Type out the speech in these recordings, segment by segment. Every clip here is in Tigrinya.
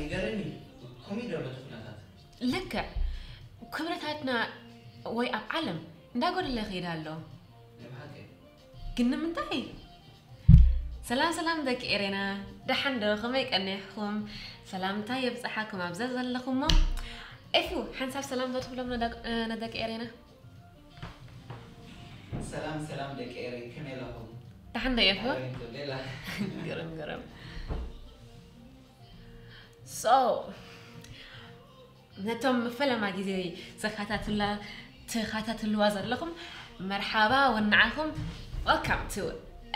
ይገርም እዩ። ከምኡ እዩ ዘሎ እቲ ኩነታት። ልክዕ ክብረታትና ወይ ኣብ ዓለም እንዳጎደለ ይኸይድ ኣሎ። ናይ ብሓቂ። ግን ንምንታይ? ሰላም ሰላም ደቂ ኤሬና፣ ደሓን ዶ? ከመይ ቀኒሕኩም? ሰላምታ የብጽሓኩም ኣብ ዘዘለኹሞ። ኤፉ፣ ሓንሳብ ሰላም ዶ ትብሎም ንደቅ- ንደቂ ኤሬና? ሰላም ሰላም ደቂ ኤሪ፣ ከመይ ኣለኹም? ደሓን ዶ ኤፉ? ቤላ። ግርም ግርም። So ነቶም ፈለማ ግዜ ዘካታትላ ተኻታትልዋ ዘለኹም፣ መርሓባ ወናዓኹም። Welcome to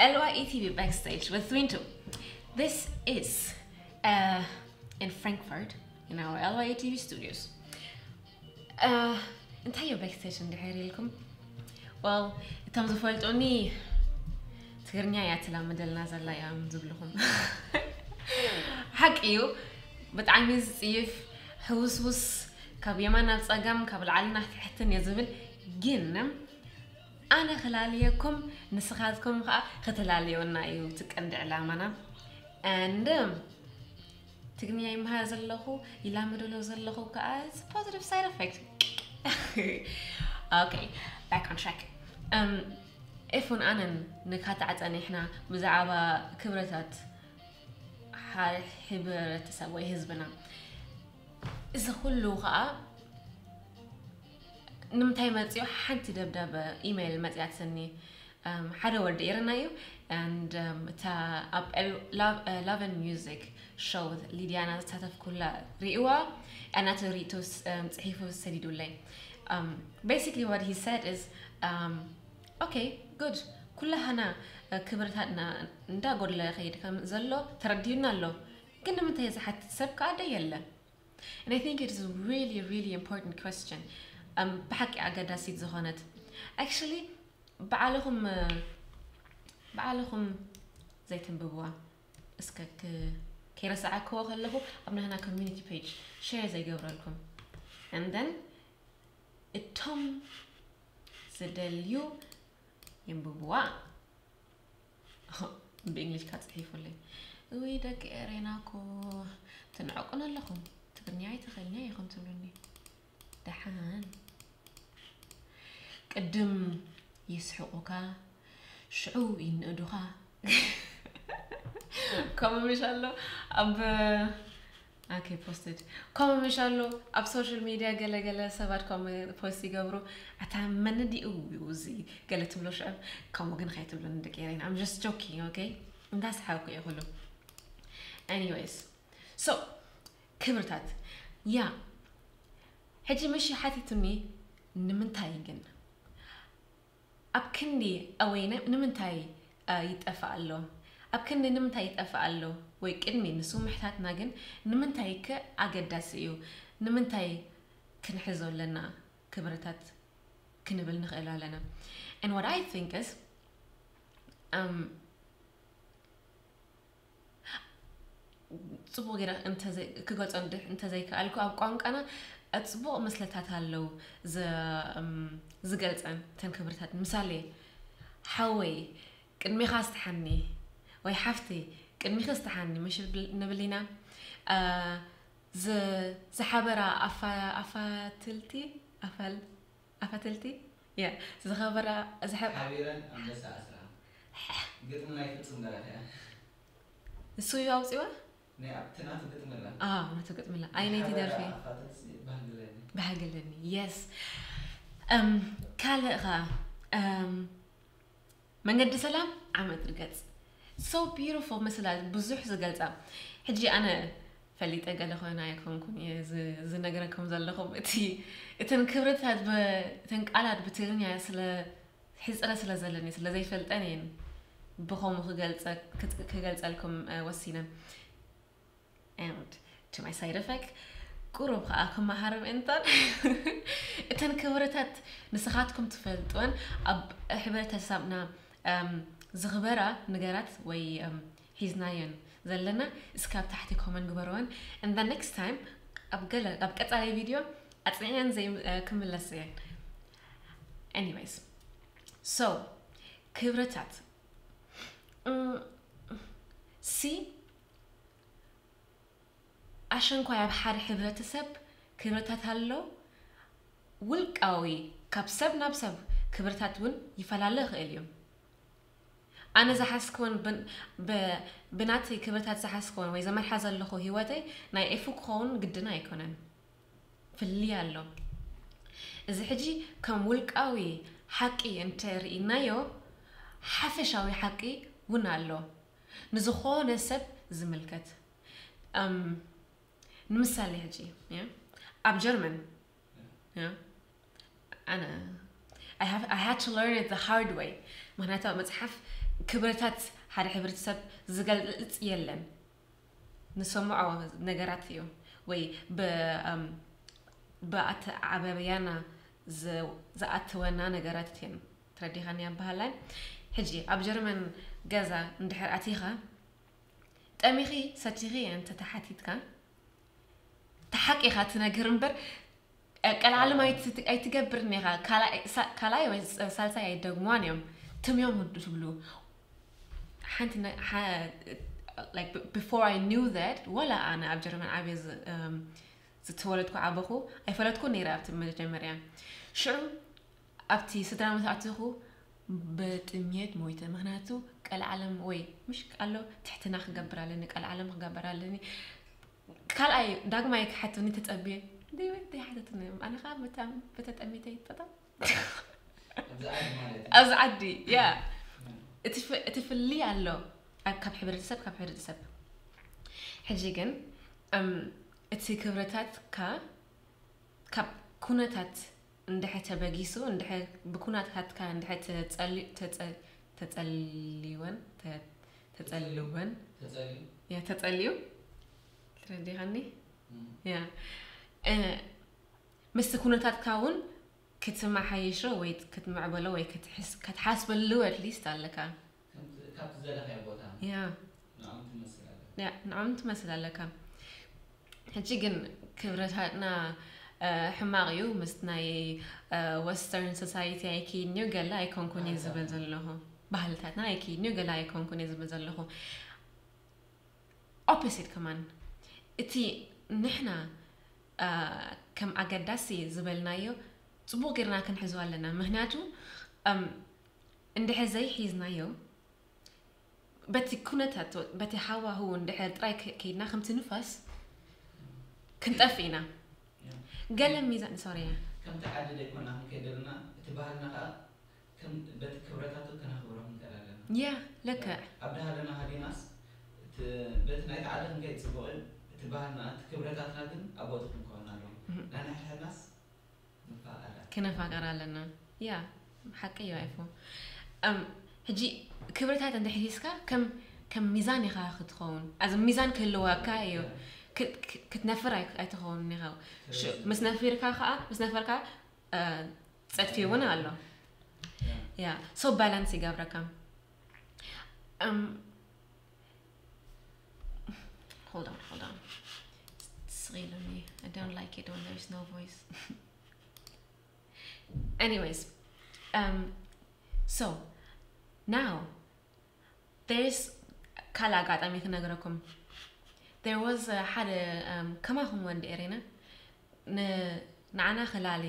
L Y E T V Backstage with Wintu. This is uh, in Frankfurt in our L Y E T V studios. Uh, እንታይ እዩ backstage እንድሕር ኢልኩም? Well እቶም ዝፈልጡኒ ትግርኛ እያ ትላምደልና ዘላ እዮም ዝብልኹም። ሓቂ እዩ። ብጣዕሚ ዝፅይፍ ሕውስውስ፣ ካብ የማን ናብ ፀጋም ካብ ላዕሊ ናብ ትሕትን እየ ዝብል። ግን ኣነ ክላልየኩም ንስኻትኩም ከዓ ክትላልዮና እዩ እቲ ቀንዲ ዕላማና። And ትግርኛ ይመሃር ዘለኹ ይላመደሎ ዘለኹ ከዓ positive side effect። Okay, back on track. Um, ኤፉን ኣነን ንካታዕ ጸኒሕና ብዛዕባ ክብረታት ሓደ ሕብረተሰብ ወይ ህዝብና። እዚ ኩሉ ከዓ ንምንታይ መፅዮ? ሓንቲ ደብዳበ ኢሜይል መፅያትኒ። Um, ሓደ ወዲ ኤረና እዩ። And um, እታ ኣብ L- Love, uh, Love and Music show ሊድያና ዝተሳተፍኩላ ሪእዋ፣ ናተ ሪእቶ ስ- um, ፅሒፉ ሰዲዱለይ። Um, basically what he said is, um, okay, good, ኩላህና uh, ክብርታትና እንዳጎድለ ከይድ ከም ዘሎ ተረዲዩና ኣሎ። ግን ንምንታይ ዝሓትት ሰብ ከዓ ደየለ? And I think it is a really, really important question. Um, ብሓቂ ኣገዳሲት ዝኾነት። Actually ባዕልኹም ባዕልኹም ዘይትንብብዋ እስከ ክ- ከይረሳዓክዎ ከለኹ ኣብ ናህና community page share ዘይገብረልኩም? And then እቶም ዝደልዩ የንብብዋ። ብእንግሊሽ ካ ፅሒፉለይ። እውይ ደቂ ኤሬና እኮ ትንዕቁን ኣለኹም። ትግርኛ ኣይትኽእልኛ ኢኹም ትብሉኒ። ደሓን ቅድም ይስሕቁካ ሽዑ ይንእዱኻ። ከምኡ ምሽ ኣሎ ኣብ okay posted ከምኡ ምሽ ኣሎ ኣብ social media ገለገለ ሰባት ከምኡ post ይገብሩ። ኣታ መን ድኡ እዚ ገለ ትብሎ ሽዑ ከምኡ ግን ከይትብሉ ንደቂ ኤሬና። I'm just joking, okay? እንዳስሓኩ እየ ኩሉ። Anyways so ክብርታት ያ ሕጂ ምሽ ሓቲቱኒ ንምንታይ ግን ኣብ ክንዲ ኣወይ ንምንታይ ይጠፍእ ኣሎ? ኣብ ክንዲ ንምንታይ ይጠፍእ ኣሎ? ወይ ቅድሚ ንሱ ምሕታትና ግን ንምንታይ ከ ኣገዳሲ እዩ? ንምንታይ ክንሕዞ ኣለና? ክብርታት ክንብል ንኽእል ኣለና። And what I think is um, ፅቡቅ ገይረ እንተዘይ- ክገልፆ እንድሕ- እንተዘይከኣልኩ ኣብ ቋንቋና ፅቡቅ ምስለታት ኣለው ዝ- እም፣ ዝገልፀን ተን ክብርታት። ምሳሌ ሓወይ ቅድሜኻ ስተሓኒ ወይ ሓፍተይ ቅድሚኺ ስተሓኒ ምሽ ብል- ንብል ኢና። እ፣ ዝ- ዝሓበራ ኣፋ- ኣፋትልቲ ኣፋል- ኣፋትልቲ ያ ዝኸበራ ዝሓ- ሓቢረን ኣንበሳ ኣስራ ግጥሚ ናይ ፍጹም ደራሲ እያ። ንሱ እዩ ኣውፅዋ ናይ ኣብቲ ናቱ ግጥሚ ኣላ። ናቱ ግጥምላ ኣይነይቲ ደርፊ ኣፋትልሲ ባህግለኒ ባህግለኒ yes ካልእ ኸ መንገዲ ሰላም ዓመት ርገፅ so beautiful ምስላ ብዙሕ ዝገልፃ ሕጂ ኣነ ፈሊጠ ገለ ኮይና ኣይኮንኩን እየ ዝ- ዝነግረኩም ዘለኹም እቲ እተን ክብርታት ብ- እተን ቃላት ብትግርኛ ስለ ሕፅረ ስለ ዘለኒ ስለ ዘይፈልጠን እየን ብኸምኡ ክገልፀ- ክፅ- ክገልፀልኩም እ፣ ወሲነ And to my side effect ቁሩብ ከዓ ክመሃር ምእንታን እተን ክብርታት ንስኻትኩም ትፈልጥወን ኣብ ሕብረተሰብና እም፣ ዝኽበራ ነገራት ወይ እም፣ ሒዝናየን ዘለና እስካብ ታሕቲ comment ግበርወን and the next time ኣብ ገለ ኣብ ቀፃላይ ቪድዮ ኣፅንዐን ዘይ እ፣ ክምለስ እየን anyways so ክብርታት እም፣ ሲ ኣሸንኳይ ኣብ ሓደ ሕብረተሰብ ክብርታት ኣሎ። ውልቃዊ፣ ካብ ሰብ ናብ ሰብ ክብርታት እውን ይፈላለ ይኽእል እዩ። ኣነ ዝሓዝክዎን ብን- ብ- ብናተይ ክብርታት ዝሓዝክዎን ወይ ዘመርሓ ዘለኹ ህይወተይ ናይ ኤፉ ክኸውን ግድና ኣይኮነን። ፍልይ ኣሎ። እዚ ሕጂ ከም ውልቃዊ ሓቂ እንተርኢናዮ፣ ሓፈሻዊ ሓቂ እውን ኣሎ፣ ንዝኾነ ሰብ ዝምልከት። እም፣ ንምሳሌ ሕጂ፣ ያ፣ ኣብ ጀርመን፣ ያ፣ ኣነ I have I had to learn it the hard way። ምክንያቱ ኣብ መፅሓፍ ክብርታት ሓደ ሕብረተሰብ ዝገልፅ የለን። ንሰምዖ ነገራት እዩ፣ ወይ ብ- እም፣ ብኣተዓባብያና ዝ- ዝኣትወና ነገራት እየን። ተረዲኻኒ ኣበሃላይ? ሕጂ ኣብ ጀርመን ገዛ እንድሕር ኣቲኻ፣ ጠሚኺ ሰቲኺ እንተ ተሓቲትካ፣ ተሓቂኻ ትነግር እምበር፣ ቀልዓለም ኣይት- ኣይትገብርን ኢኻ። ካልኣይ ሳ- ካልኣይ ወይ ሳ- ሳልሳይ ኣይደግሙዋን እዮም። ትም እዮም ትብሉ። ሓንቲ ነ- ሓ- like, b- before I knew that፣ ወላ ኣነ ኣብ ጀርመን ዓብየ ዝ- እም፣ ዝተወለድኩ ዓበኹ ኣይፈለጥኩ ነይረ ኣብቲ መጀመርያ። ሽዑ ኣብቲ ስድራ ምስ ኣተኹ ብጥምየት ሞይተ። ምክንያቱ ቀልዓለም ወይ ምሽ ኣሎ ትሕትና ክገብር ኣለኒ፣ ቀልዓለም ክገብር ኣለኒ። ካልኣይ ዳግማይ ክሓትኒ ተጸብየ። ደይ ወይ ደይ ሓተትኒ። ኣነ ከዓ በታ በተጠሚተ ይጠጠም። ኣብዚ ዓዲ ማለት እዩ። ኣብዚ ዓዲ፣ ያ። እቲ ፍ- እቲ ፍልይ ኣሎ ኣብ- ካብ ሕብረተሰብ ካብ ሕብረተሰብ። ሕጂ ግን እም፣ እቲ ክብረታትካ ካብ ኩነታት እንድሕር ተበጊሱ፣ እንድሕር ብኩነታትካ እንድሕር ተጸሊ- ተጸ- ተጸሊወን ተ- ተጸልወን ተጸልዩ። ያ ተጸልዩ፣ ትረዲኻኒ? እም። ያ እ፣ ምስቲ ኩነታትካ እውን ክትመሓይሾ ወይ ክትምዕበሎ ወይ ክትሕስ- ክትሓስበሉ at least ኣለካ። ከምቲ- ካብቲ ዘለኻዮ ቦታ ያ ንዕኦም ትመስል ኣለካ። ያ ንዕኦም ትመስል ኣለካ። ሕጂ ግን ክብረታትና እ፣ ሕማቕ እዩ፣ ምስ ናይ እ፣ western society ኣይክይድን እዩ፣ ገለ ኣይኮንኩን እየ ዝብል ዘለኹ። ባህልታትና ኣይክይድን እዩ፣ ገለ ኣይኮንኩን እየ ዝብል ዘለኹ። Opposite ከማን፣ እቲ ንሕና እ፣ ከም ኣገዳሲ ዝበልናዮ ጽቡቕ ጌርና ክንሕዞ ኣለና። ምክንያቱ እም፣ እንድሕር ዘይሒዝናዮ፣ በቲ ኩነታት በቲ ሃዋህው እንድሕር ጥራይ ከ- ከይድና ከምቲ ንፋስ ክንጠፍእ ኢና። ገለ ሚዛን ሶሪ ከምቲ ዓዲ ደይኮና ክንከይድ ኣለና፣ እቲ ባህልና ከዓ ከም በቲ ክብረታቱ ከነኽብሮ ክንክእል ኣለና። ያ ልክዕ። ኣብ ደሃለና ሃዲናስ እቲ- በቲ ናይቲ ዓዲ ክንከይድ ፅቡቕ እዩ፣ እቲ ባህልና እቲ ክብረታትና ግን ኣብ ቦቱ ክንከውን ኣለዎ። ናይ ንሕድሕድናስ ንፋቐር። ክነፋቀር ኣለና። ያ ሓቂ እዩ ኣይፎ። እም፣ ሕጂ ክብርታት እንድሕር ሒዝካ ከም ከም ሚዛን ኢኻ ክትኸውን። ኣዚ ሚዛን ክህልወካ እዩ። ክ- ክ- ክትነፍር ኣይ- ኣይትኸውን ኢኻ። ሽ- ምስ ነፊርካ ከዓ ምስ ነፈርካ እ፣ ጸድፊ እውን ኣሎ። ያ so balance ይገብረካ። Um, hold on, hold on. ስቕ ኢሉኒ። I don't like it when there's no voice. Anyways, um, so now there's ካልእ ኣጋጣሚ ክነግረኩም። There was uh, ሓደ um, ከማኹም ወንዲ ኤሬና ን- ንዓና ክላሊ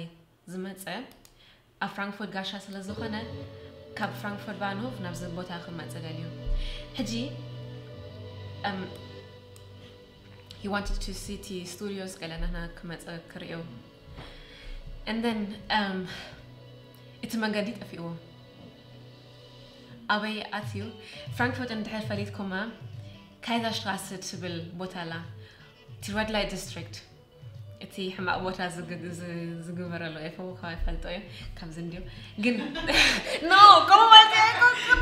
ዝመጸ ኣብ ፍራንክፎርት ጋሻ ስለ ዝኾነ ካብ ፍራንክፎርት ባንሆፍ ናብዚ ቦታ ክመጽእ ደልዩ። ሕጂ um, he wanted to see እቲ studios ገለ ናህና ክመጽእ ክርእዮ and then um, እቲ መንገዲ ጠፊእዎ። ኣበይ ኣትዩ? ፍራንክፎርት እንድሕር ፈሊጥኩማ ካይዘርስትራሰ ትብል ቦታ ኣላ። እቲ red light district፣ እቲ ሕማቕ ቦታ ዝግ- ዝ- ዝግበረሉ ኤፈው ካብ ይፈልጦ እዩ። ካብዚ እንድዩ ግን no ከምኡ ማለት ኣይኮንኩን።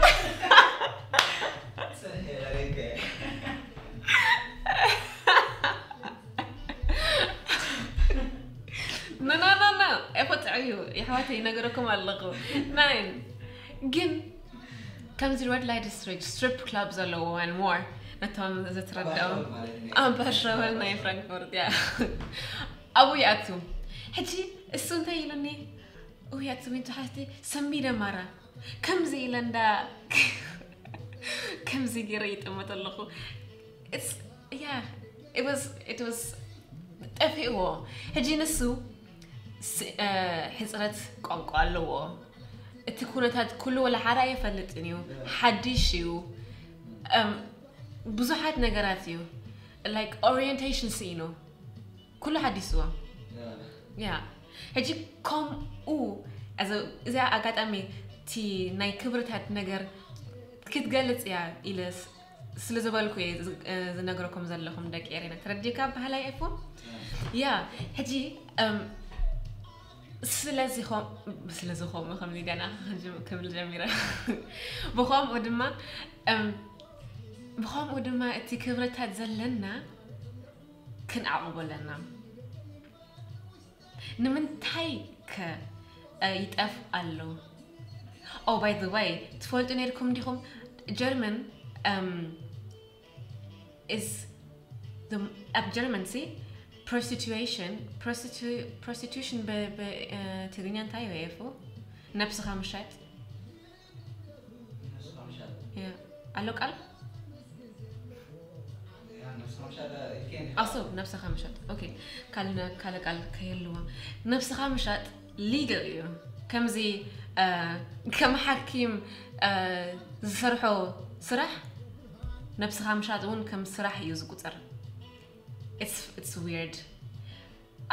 No, no, no, no. ኤፎ ጥዑይ እዩ። የሕዋተይ ይነግረኩም ኣለኹ። ናይን ግን ከምዚ red light district strip club ዘለዎ and more ነቶም ዝተረዳኡ ኣምባሻወል ናይ ፍራንክፎርት ያ ኣብኡ ይኣቱ። ሕጂ እሱ እንታይ ኢሉኒ? ውያት ስዊንቱ ሓፍቲ ሰሚደ ማራ ከምዚ ኢለ እንዳ ከምዚ ገይረ ይጥመት ኣለኹ። It's yeah, it was it was ጠፊእዎ። ሕጂ ንሱ ስ- እ፣ ሕፅረት ቋንቋ ኣለዎ። እቲ ኩነታት ኩሉ ወላ ሓደ ኣይፈልጥን እዩ፣ ሓድሽ እዩ። እም፣ ብዙሓት ነገራት እዩ፣ like orientation ስኢኑ ኩሉ ሓዲስዎ። ያ ሕጂ ከምኡ እዚ- እዚኣ ኣጋጣሚ እቲ ናይ ክብርታት ነገር ክትገልጽ እያ ኢለ ስ- ስለ ዝበልኩ እየ ዝ- እ፣ ዝነግረኩም ዘለኹም ደቂ ኤሬና። ተረዲካ ባህላይ ኤፎ? ያ ሕጂ እም፣ ስለዚ ኸም- ስለዚ ከምኡ ከም ሊዳና ክብል ጀሚረ። ብኸምኡ ድማ እም፣ ብኸምኡ ድማ እቲ ክብርታት ዘለና ክንዓቕቦ ኣለና። ንምንታይ ከ እ፣ ይጠፍ ኣሎ? Oh, by the way, ትፈልጡ ነርኩም ዲኹም? ጀርመን እም፣ is the- ኣብ ጀርመን ሲ prostitution prostitu- prostitution ብ- ብ- እ፣ ትግርኛ እንታይ እዩ ኤፎ? ነብስኻ ምሻጥ። ያ፣ ኣሎ ቃል ኣሶ ነብስኻ ምሻጥ። ኦኬ፣ ካልነ- ካለ ቃል ከየልዋ። ነብስኻ ምሻጥ ሊጋል እዩ። ከምዚ እ፣ ከም ሓኪም እ፣ ዝሰርሖ ስራሕ፣ ነብስኻ ምሻጥ እውን ከም ስራሕ እዩ ዝቁፀር። It's- it's weird።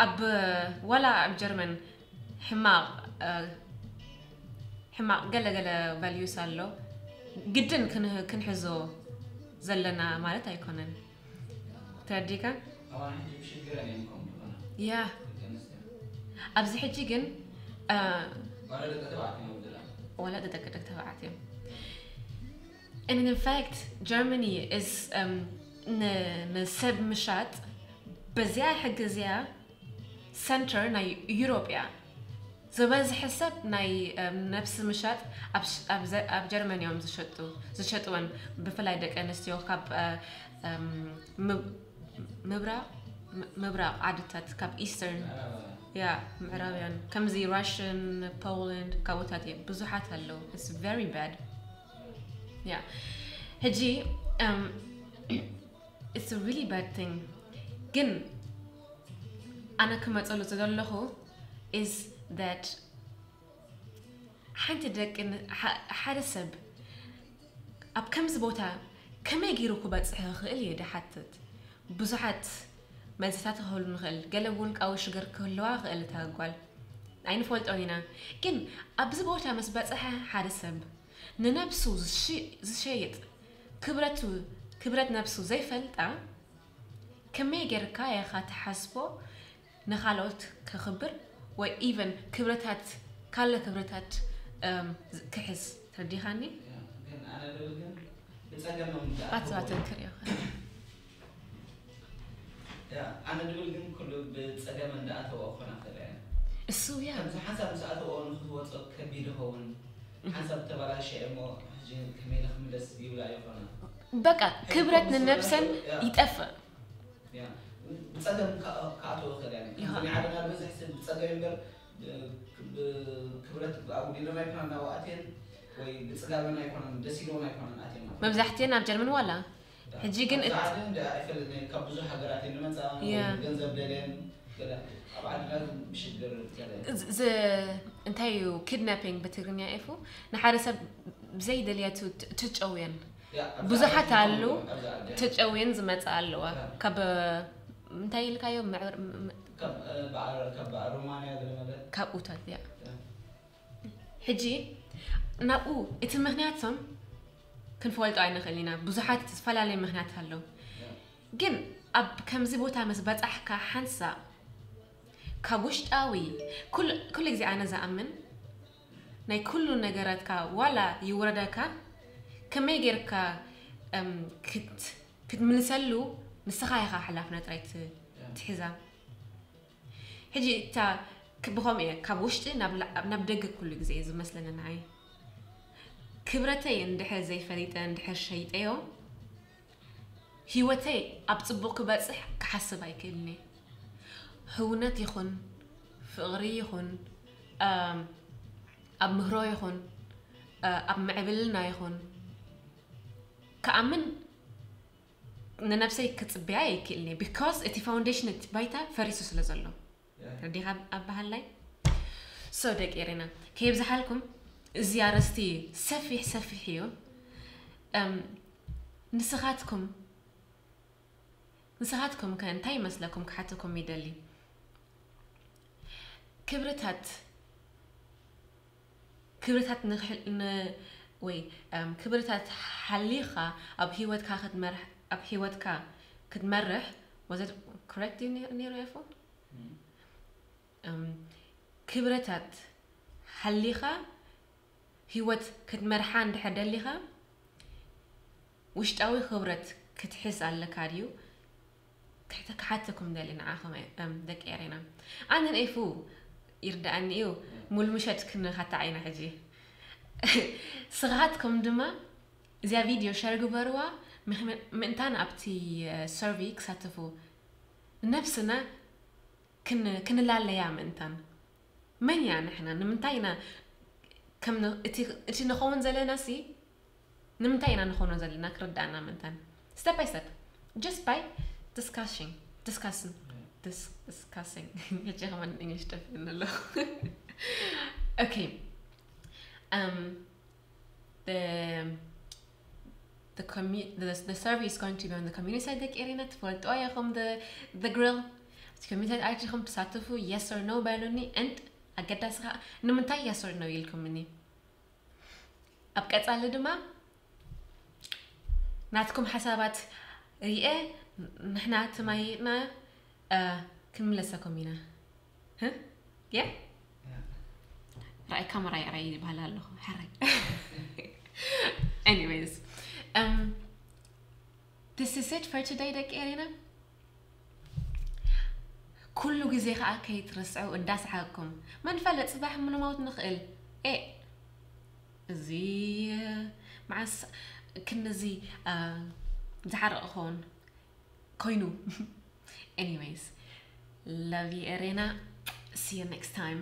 ኣብ ዋላ ኣብ ጀርመን ሕማቕ እ፣ ሕማቕ ገለ ገለ ቫልዩስ ኣሎ፣ ግድን ክን- ክንሕዞ ዘለና ማለት ኣይኮነን። ተረዲካ? ኣዋን ሕጂ ብሽግረን እዮም ከምኡ ዝኾነ ያ ደቂ ኣንስትዮ ኣብዚ ሕጂ ግን እ፣ ዋላ ደቂ ተባዕትዮ እዮም ዝላ ወላ ደቂ ደቂ ተባዕትዮ። And in fact, Germany is um, ን- ንሰብ ምሻጥ በዚያ ሕጊ እዚኣ ሰንተር ናይ ዩሮፕ እያ። ዝበዝሐ ሰብ ናይ እም፣ ነብሲ ምሻጥ ኣብ ሽ- ኣብ ዘ- ኣብ ጀርመን እዮም ዝሸጡ ዝሸጥወን፣ ብፍላይ ደቂ ኣንስትዮ ካብ እ፣ እም፣ ምብ- ምብራቕ ም- ምብራቕ ዓድታት ካብ ኢስተርን ያ ምዕራብያን ከምዚ ራሽን ፖላንድ ካብታት እየ ብዙሓት ኣለዉ። It's very bad. ያ ሕጂ እም፣ it's a really bad thing። ግን ኣነ ክመፀሉ ዝደለኹ is that ሓንቲ ደቂ ን- ሓ- ሓደ ሰብ ኣብ ከምዚ ቦታ ከመይ ገይሩ ክበፅሕ ይኽእል እየ ድሓትት። ብዙሓት መልስታት ክህሉ ንኽእል፣ ገለ እውን ቃዊ ሽገር ክህልዋ ክእል እታ ጓል፣ ኣይንፈልጦን ኢና። ግን ኣብዚ ቦታ ምስ በፅሐ ሓደ ሰብ ንነብሱ ዝሽ- ዝሸይጥ ክብረቱ ክብረት ነብሱ ዘይፈልጣ ከመይ ጌርካ ኢኻ ትሓስቦ ንኻልኦት ከኽብር ወይ ኢቨን ክብረታት ካለ ክብረታት እም፣ ዝ- ክሕዝ ተረዲኻኒ? ግን ኣነ ድብል ግን ብፀገም ነው ኣትዋ ተንክር ኢኻ ኣነ ድብል ግን ኩሉ ብፀገም እንዳኣተወ ኮና ክእል እሱ ያ ከምዚ ሓንሳብ ምስ ኣተወ ንክትወፅኦ ከቢድ ይኸውን ሓንሳብ ተበላሸ እሞ ሕጂ ከመይ ኢለ ክምለስ ይብላ ይኾና በቃ ክብረት ንነብሰን ይጠፍእ ብፀገም ክኣተወ ክእል እያ ከምዚ ናይ ዓድና ዝበዝሕ ሰብ ብፀገም እምበር ክብረት ኣጉዲለን ኣይኮና እናወኣትየን ወይ ብፅጋበን ኣይኮነን ደስ ኢልዎን ኣይኮነን ኣትየን መብዛሕትኤን ኣብ ጀርመን ዋላ ሕጂ ግን ኣብዚ ዓዲ እንደ ኣይፈልጥን ካብ ብዙሕ ሃገራት እየን ዝመፃ ያ። ገንዘብ ደልየን ገለ ኣብ ዓድና ግን ብሽግር ገለ ዝ- ዝ- እንታይ እዩ ኪድናፒንግ ብትግርኛ ኤፉ ንሓደ ሰብ ብዘይደልየቱ ት- ትጨውየን ያ፣ ኣብዚ ብዙሓት ዓዲ ኣለዉ ኣብዚ ዓዲ ትጨውየን ዝመፃ ኣለዋ ያ። ካብ እንታይ ኢልካዮ ምዕር- ም- ም- ካብ እ፣ በዓል ካብ በዓል ሮማንያ ገለ መለ ካብኡታት ያ ያ። ሕጂ ናብኡ እቲ ምክንያቶም ክንፈልጦ ኣይንኽእል ኢና ብዙሓት ዝተፈላለዩ ምክንያት ኣለዉ ያ። ግን ኣብ ከምዚ ቦታ ምስ በፃሕካ ሓንሳእ ካብ ውሽጣዊ ኩሉ- ኩሉ ግዜ ኣነ ዝኣምን ናይ ኩሉ ነገራትካ ዋላ ይውረደካ ከመይ ጌርካ እም፣ ክት- ክትምልሰሉ ንስኻ ኢኻ ሓላፍነት ጥራይ ት- ትሕዛ ሕጂ እታ ክ- ብኸምኡ እየ ካብ ውሽጢ ናብ ላ- ናብ ደገ ኩሉ ግዜ እዩ ዝመስለኒ ንዓይ ክብረተይ እንድሕር ዘይፈሊጠ እንድሕር ሸይጠዮ ህይወተይ ኣብ ፅቡቕ ክበፅሕ ክሓስብ ኣይክእልን እየ ህውነት ይኹን ፍቕሪ ይኹን ኣም፣ ኣብ ምህሮ ይኹን እ፣ ኣብ ምዕብልና ይኹን ክኣምን ንነብሰይ ክጽበያ ይክእልኒ because እቲ foundation እቲ ባይታ ፈሪሱ ስለ ዘሎ ረዲኻ ኣባሃላይ so ደቂ ኤሬና ከየብዝሓልኩም እዚ ኣረስቲ ሰፊሕ ሰፊሕ እዩ ንስኻትኩም ንስኻትኩም ከ እንታይ ይመስለኩም ክሓተኩም ይደሊ ክብርታት ክብርታት ወይ ክብርታት ሓሊኻ ኣብ ህይወትካ ክትመርሕ ኣብ ህይወትካ ክትመርሕ was it correct ነይሩ ያፎ ክብረታት ሓሊኻ ህይወት ክትመርሓ እንድሕር ደሊኻ ውሽጣዊ ክብረት ክትሕዝ ኣለካ ድዩ ክሓተኩም ደሊ ንዓኹም ደቂ ኤሬና ኣነን ኤፉ ይርዳኣኒ እዩ ሙሉ ምሸት ክንኻታዕ ኢና ሕጂ ስኻትኩም ድማ እዚኣ ቪድዮ ሸር ግበርዋ ምእንታን ኣብቲ ሰርቪ ክሳተፉ ነብስና ክንላለያ ምእንታን መን እያ ንሕና ንምንታይ ኢና እቲ ንኸውን ዘለና ሲ ንምንታይ ኢና ንኾኖ ዘለና ክርዳእና ምእንታን step by step just by discussing discussing discussing ሕጂ ከማን እንግሊሽ ጠፊእኒ ኣለኹ okay um the the commu- the, the survey is going to be on the community side ደቂ ኤሬና ትፈልጥዋ ኢኹም the the grill እቲ community side ኣቲኹም ትሳተፉ yes or no በሉኒ and ኣገዳሲ ከዓ ንምንታይ yes or no ኢልኩምኒ ኣብ ቀፃሊ ድማ ናትኩም ሓሳባት ሪኤ ንሕና ትማይጥና ክንምለሰኩም ኢና የ ራእይ ካመራ የራይ ይባሃል ኣለኹ ሓራይ anyways um, this is it for today ደቂ ኤሬና ኩሉ ግዜ ከዓ ከይትርስዑ እንዳሰሓቅኩም መንፈለ ፅባሕ ምንመውት ንኽእል ኤ እዚ መዓስ ክንዚ ዝሓረቕ ክኸውን ኮይኑ anyways love you ኤሬና see you next time